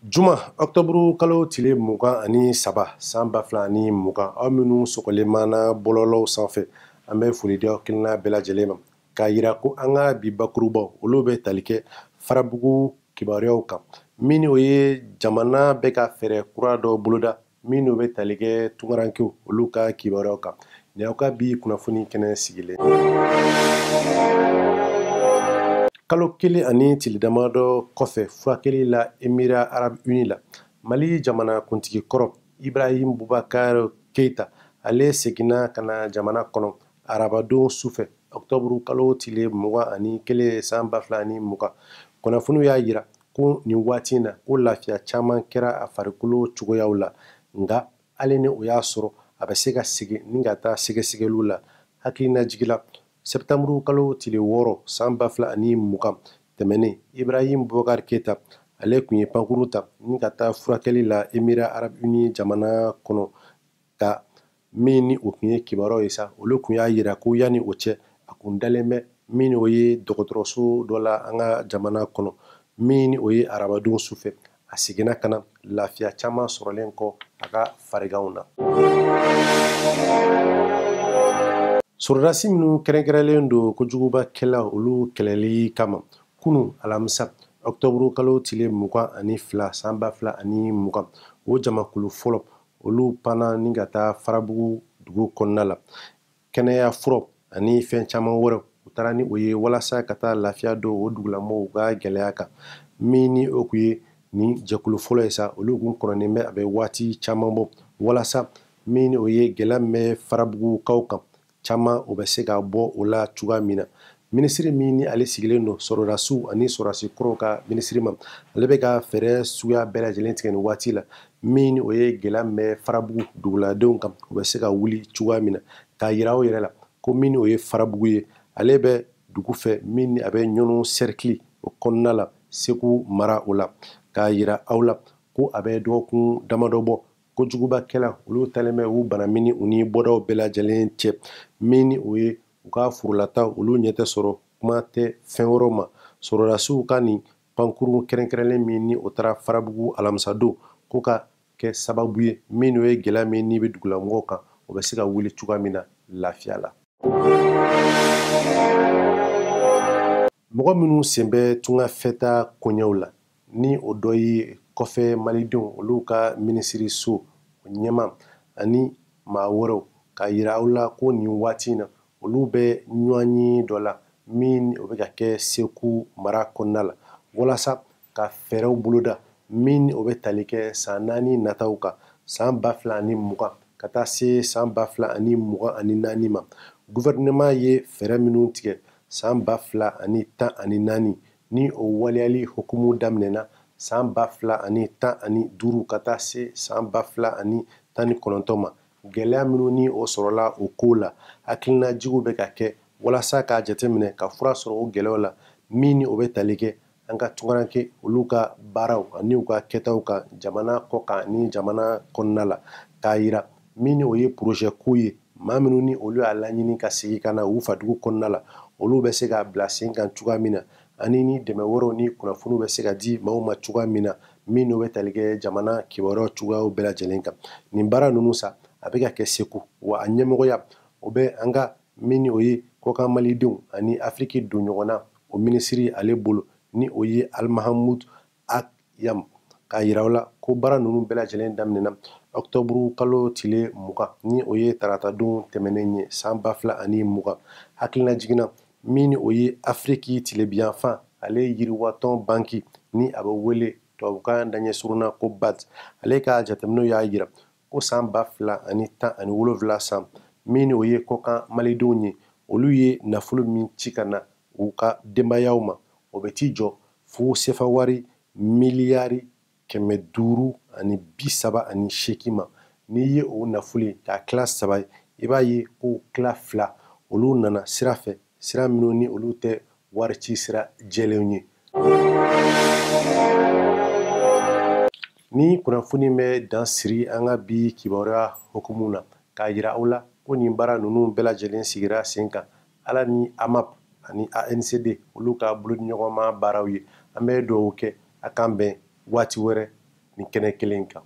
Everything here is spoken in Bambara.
Juma ɔkutɔburu kalo tile 23 san 2020, aw minnu sɔgɔlen b'an na bɔlɔlɔw sanfɛ, an bɛ foli di aw kelenna bɛɛ lajɛlen ma k'a yira ko an ka bi bakurubaw olu bɛ tali kɛ Farabugu kibaruyaw kan, min o ye jamana bɛ ka fɛɛrɛ kura dɔ boloda minnu bɛ tali kɛ tunkarankew olu ka kibaruyaw kan. Nin y'aw ka bi kunnafoni kɛnɛ sigilen. Kalo kelen ani tile damadɔ kɔfɛ furakɛli la Émirats Arabes Unis la, Mali jamana kuntigi kɔrɔ Ibrahim Boubacar Keita ale seginna ka na jamana kɔnɔ arabadon sufɛ ɔkutɔburu kalo tile 21 san 2020. Kunnafoniw y'a yira ko nin waati in na ko lafiya caman kɛra a farikolo cogoyaw la, nka hali ni o y'a sɔrɔ a bɛ se ka segin ni ka taa sɛgɛsɛgɛliw la. Hakilinajigi la, sɛptanburu kalo tile 6 san 2020 tɛmɛnen, Ibrahim Boubacar Keita ale tun ye pankuru ta ni ka taa furakɛli la Émirats Arabes Unis jamana kɔnɔ, ka min ni o tun ye kibaruyaw ye sa, olu tun y'a yira ko yanni o cɛ a kun dalen bɛ min o ye dɔgɔtɔrɔso dɔ la an ka jamana kɔnɔ, min ni o ye arabadon sufɛ a seginna ka na lafiya caman sɔrɔlen kɔ a ka fariganw na. Sɔrɔdasi minnu kɛrɛnkɛrɛnlen don kojugubakɛla olu kɛlɛli kama, kunu alamisa ɔkutɔburu kalo tile 22 san 2020, o jamakulu fɔlɔ olu panna ni ka taa Farabugu dugu kɔnɔna la. Kɛnɛya furaw ani fɛn caman wɛrɛw u taara ni o ye walasa ka taa lafiya don o dugulamɔgɔw ka gɛlɛya kan. Min ni o kun ye nin jɛkulu fɔlɔ ye sa, olu kun kɔnɔnen bɛ a bɛ waati caman bɔ walasa min ni o ye gɛlɛya min bɛ Farabugukaw kan caman o bɛ se ka bɔ o la cogoya min na. Minisiri min ni ale sigilen don sɔrɔdasiw ani sɔrɔdasi kɔrɔw ka minisiri ma, ale bɛ ka fɛɛrɛ suguya bɛɛ lajɛlen tigɛ nin waati la, min ni o ye gɛlɛya min bɛ Farabugu duguladenw kan o bɛ se ka wuli cogoya min na, k'a yira aw yɛrɛ la ko min ni o ye Farabugu ye, ale bɛ dugu fɛ min ni a bɛ Ɲɔnɔ cercle o kɔnɔna la, Segu mara o la, k'a yira aw la ko a bɛ dɔgɔkun damadɔ bɔ kojugubakɛla olu talen bɛ u banamini u ni bɔdaw bɛɛ lajɛlen cɛ, min ni o ye u ka forolata olu ɲɛ tɛ sɔrɔ, kuma tɛ fɛn wɛrɛw ma. Sɔrɔdasiw ka nin pankurun kɛrɛnkɛrɛnlen min ni o taara Farabugu alamisadon, ko ka kɛ sababu ye min n'o ye gɛlɛya min n'i bɛ dugulamɔgɔw kan o bɛ se ka wuli cogoya min na lafiya la. Mɔgɔ minnu sen bɛ tungafɛta koɲɛw la, ni o dɔ ye kɔfɛ malidenw olu ka minisiriso o ɲɛma ani maa wɛrɛw, k'a yira aw la ko nin waati in na olu bɛ ɲɔgɔnye dɔ la min o bɛ ka kɛ Segu mara kɔnɔna la, walasa ka fɛɛrɛw boloda min o bɛ tali kɛ san 4 nataw kan, san 2020 ka taa se san 2024 ma. Gouvernement ye fɛɛrɛ minnu tigɛ san 2014 ni o waleyali hukumu daminɛna san 2015 ka taa se san 2019 ma. Gɛlɛya minnu ni o sɔrɔla o ko la, hakilinajigiw bɛ ka kɛ walasa k'a jateminɛ ka fura sɔrɔ o gɛlɛyaw la, min ni o bɛ tali kɛ an ka tunkaranke olu ka baaraw ani u ka kɛtaw kan jamana kɔ kan ni jamana kɔnɔna la, k'a yira min ni o ye projet ko ye, maa minnu ni olu y'a laɲini ka segin ka na u fadugu kɔnɔna la, olu bɛ se ka bila sen kan cogoya min na, ani ni dɛmɛ wɛrɛw ni kunnafoniw bɛ se ka di maaw ma cogoya min na, min n'o bɛ tali kɛ jamana kibaruyaw cogoyaw bɛɛ lajɛlen kan. Nin baara ninnu sa, a bɛ ka kɛ Segu, wa a ɲɛmɔgɔya o bɛ an ka min ni o ye kɔkan malidenw ani Afiriki donɲɔgɔnna o minisiri ale bolo, ni o ye Alimahamud Akiyam, k'a yira aw la ko baara ninnu bɛɛ lajɛlen daminɛna ɔkutɔburu kalo tile 20 ni o ye taratadon tɛmɛnen ye san 2020. Hakilina jiginna min ni o ye Afiriki tilebinyanfan ale yiriwatɔn banki ni a bɛ wele tubabukan daɲɛ surunna ko BAD, ale ka jateminɛw y'a yira ko san 2017 san min ni o ye kɔkan malidenw ye, olu ye nafolo min ci ka na u ka denbayaw ma, o bɛ t'i jɔ fo sefa wari miliyari 538 ma. N'i ye o nafolo ye k'a tila 3 ye, i b'a ye ko tila 2 olu nana sira fɛ, sira minnu ni olu tɛ wari ci sira jɛlenw ye. Ni kunnafoni bɛ dan siri an ka bi kibaruya hukumu na, k'a yira aw la ko nin baara ninnu bɛɛ lajɛlen sigira sen kan Ala ni AMAP ani ANCD olu ka bolodiɲɔgɔnma baaraw ye. An bɛ dugawu kɛ, a k'an bɛn waati wɛrɛ nin kɛnɛ kelen kan.